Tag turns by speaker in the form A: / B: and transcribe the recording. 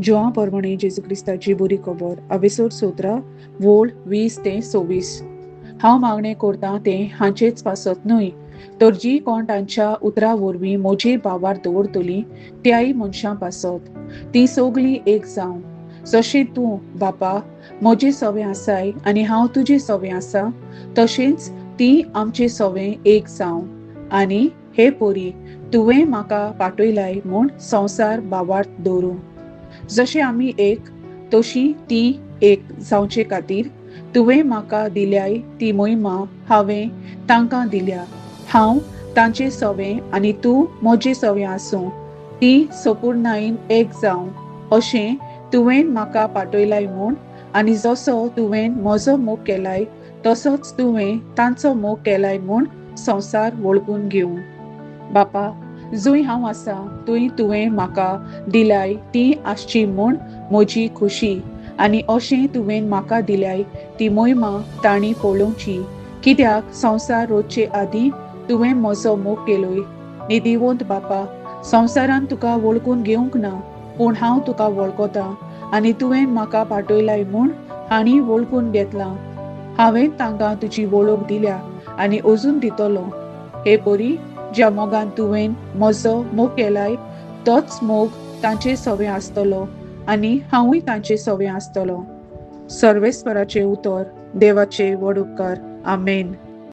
A: जुवां परमाणें जेजू क्रिस्ताची बरी खबर अवेसोर 17 वोळ 20 ते 26. हांव मागणें करतां तें हांचेच पासत न्हय, तर जी कोण तांच्या उतरा वरवीं म्हजेर भावार दवरतलीं त्याय मनशां पासत. तीं सगलीं एक जावं, जशें तूं बापा म्हजे सवें आसाय आनी हांव तुजे सवें आसा, तशेंच ती आमचे सवें एक जावं. आनी हे परी तुवें म्हाका पाठयलाय म्हूण संवसार भावार्थ दवरूं. जशें आमी एक तशी ती एक जावचे खातीर तुवें म्हाका दिल्याय ती मोहिमा हांवें तांकां दिल्या. हांव तांचे सवें आनी तूं म्हजे सवें आसूं, ती सपूर्णायेन एक जावं, अशें तुवें म्हाका पाठयलाय म्हूण. आनी जसो तुवें म्हजो मोग केलाय तसोच तुवें तांचो मोग केलाय म्हूण संवसार वळखून घेवं. बापा, जंय हांव आसा थंय तुवें म्हाका दिल्याय ती आसची म्हूण म्हजी खुशी, आनी अशें तुवें म्हाका दिल्याय ती मोहिमा तांणी पळोवची. कित्याक संवसार रोजचे आदीं तुवें म्हजो मोग केलोय. निधिवंत बापा, संवसारान तुका वळखून घेवंक ना, पूण हांव तुका वळखतां आनी तुवें म्हाका पाठयलाय म्हूण हांणी वळखून घेतलां. हांवें तांकां तुजी वळख दिल्या आनी अजून दितलो. हे परी ज्या मोगान तुवें म्हजो मोग केलाय तोच मोग तांचे सवें आसतलो आनी हांवूय तांचे सवें आसतलो. सर्वेस्पराचें उतर. देवाचे व्हड उपकार. आमेन.